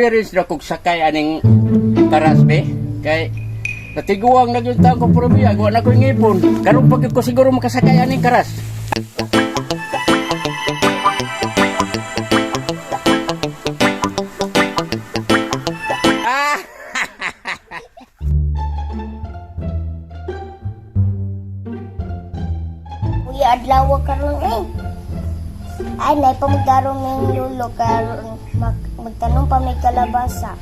Experience na kog sakay aning karas be. Kay natiguang na gyud ko pero biya, wa na ko ngipon. Karon pa gyud ko siguro makasakay aning karas. Ah! Uy, adlaw karon eh. Ay, nay pa magdaro ng lulo karon magtanom pa may kalabasa.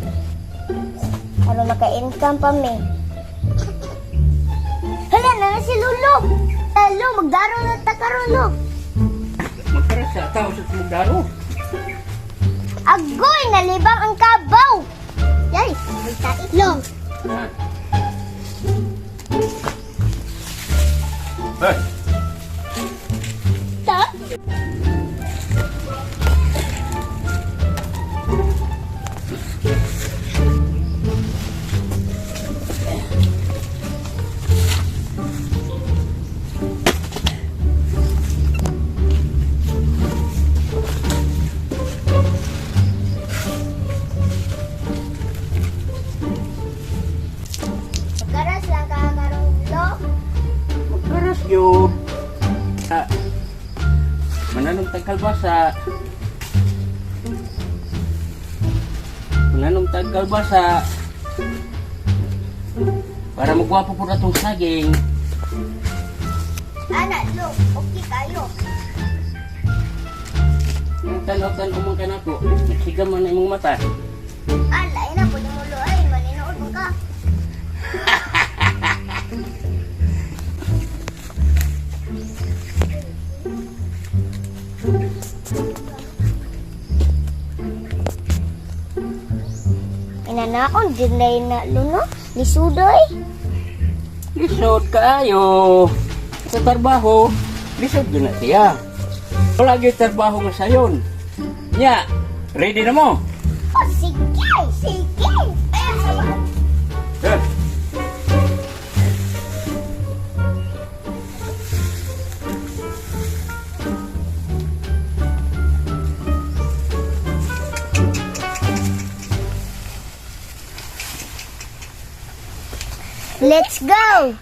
Aron maka-income pa mi. Hala na na si Lulo. Lolo, magdaro na ta karon lo. Magkaras sa tao sa magdaro. Agoy, nalibang ang kabaw. Yay, may tait lo. Hey, Ta? Magkaras lang ka karon lo. Magkaras gyud. Ah, mananom tag kalbasa. Mananom tag kalbasa. Para magwapo po na tong saging. Ana, lo, okay kayo. Yung tanaw-tanaw man ka nako, nagsiga man na imong mata. Alay na, pwede mo lo ay, maninood mo ka. Inanaon, din na yun na luno. Lisudoy. Lisod kaayo. Sa trabaho, lisod yun na siya. Wala gyud trabaho nga sayon. Nya, ready na mo? Oh, sige! Sige! Ay, sama. Eh, Let's go!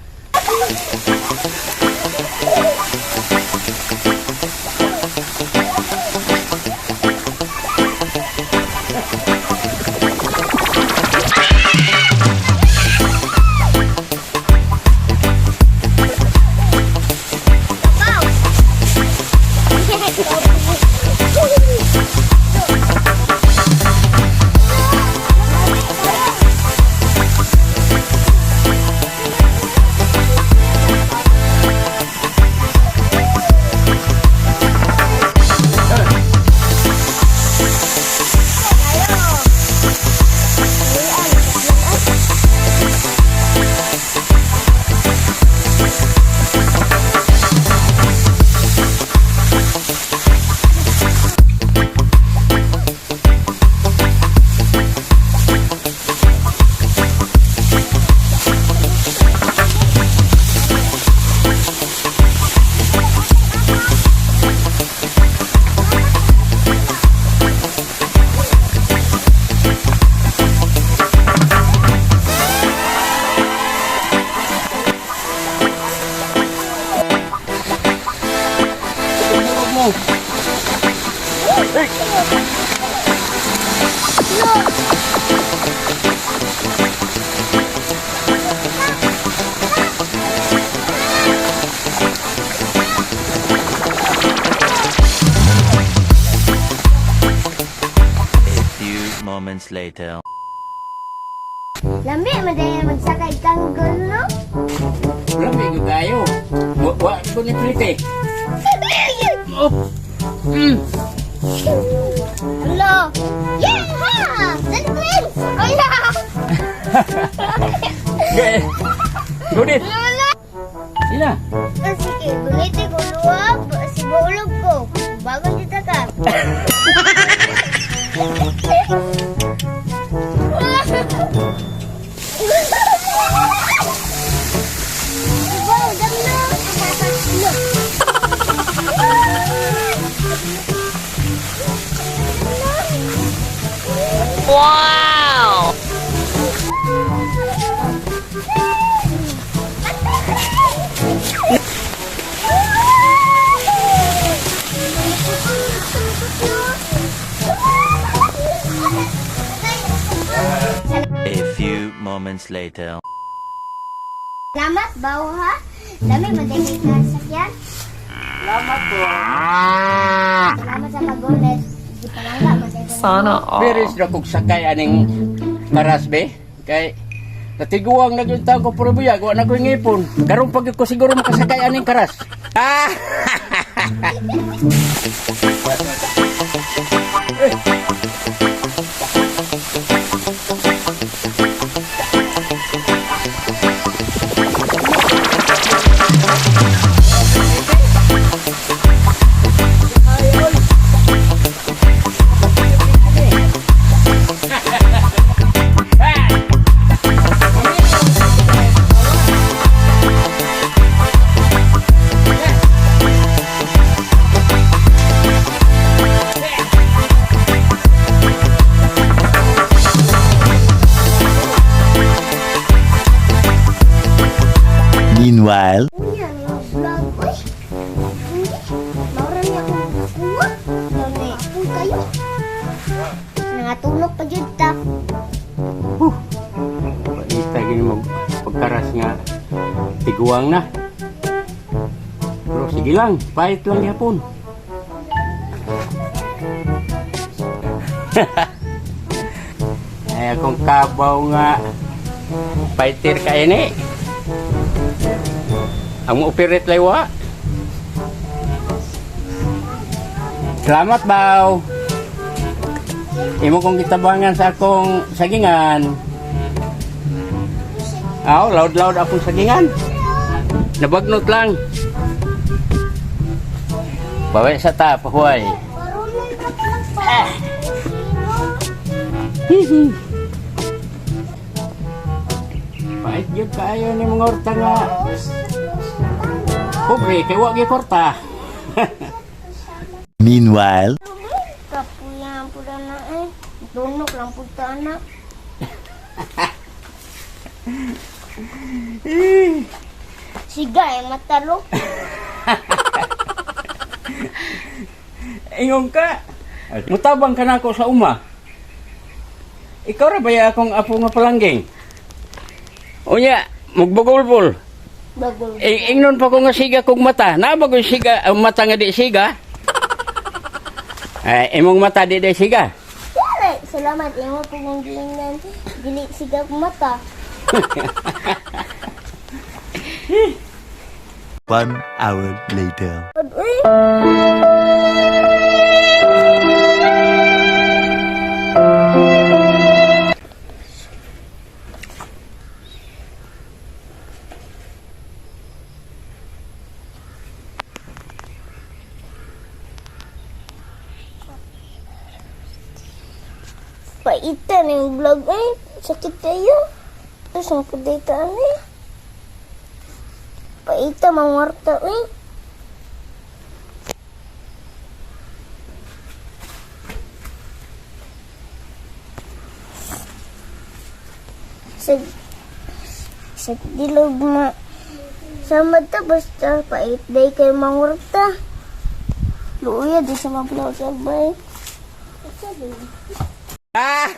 Tulog mo. Hey! A few moments later. Lami, madali magsakay tanggol, no? Lami gyud kayo. Wa wa ko ni plite. Oh. Hello! Yeah! The twins! Oh, yeah! Okay. Gunit. Lola! Sila. Ah, sige, gunitin ko luwag, si buulog ko. Bagong dito ka. Wow, dami na! Lo. Wow! moments later. Salamat, bawo ha. Dami madali ka sakyan. Salamat po. Salamat sa pag-ulit. Di pa lang madali. Sana all. Peres na kog sakay aning karas be. Kay natiguang na gyud ko puro buyag, wa na ko'y ngipon. Karon pag ko siguro makasakay aning karas. Ah! Meanwhile, Unya, yung vlog, uy. Hindi. Maura niya akong nakuha. Yan na apoy kayo. Nangatulog pa dyan ta. Palita gini mo pagkaras nga tiguang na. Pero sige lang, pahit lang yapon. Ay, akong kabaw nga fighter ka ini. Ang mo-operate laywa. Salamat, baw. Imo kong gitabangan sa akong sagingan. Aw, loud-loud akong sagingan. Nabagnot lang. Bawi sa ta, pahuay. Marunong ka pala pa. Pahit yun kaayo ni mga orta nga. Pobre, kay wa gyud kwarta. Meanwhile, Kapuyan po na eh. Dunok lang po ta anak. Siga eh, matalo. Ingon ka. Mutabang ka na ako sa uma. Ikaw ra ba akong apo nga palangging? Unya, magbugulbol. Bagol. Ingnon pa ko nga siga kog mata. Naa ba ko'y siga, ang mata nga di siga? Ay, imong mata di siga. Yari, salamat. Imo po kong giingnan. Dili siga kong mata. 1 hour later. Uy! Paitan yung vlog eh. Sakit kayo. Tapos ang kudita eh. Paita mangwarta eh. Sa sa dilog ma sa mata basta pait day kay mangwarta. Luya di sa mablaw sa bay. Ah!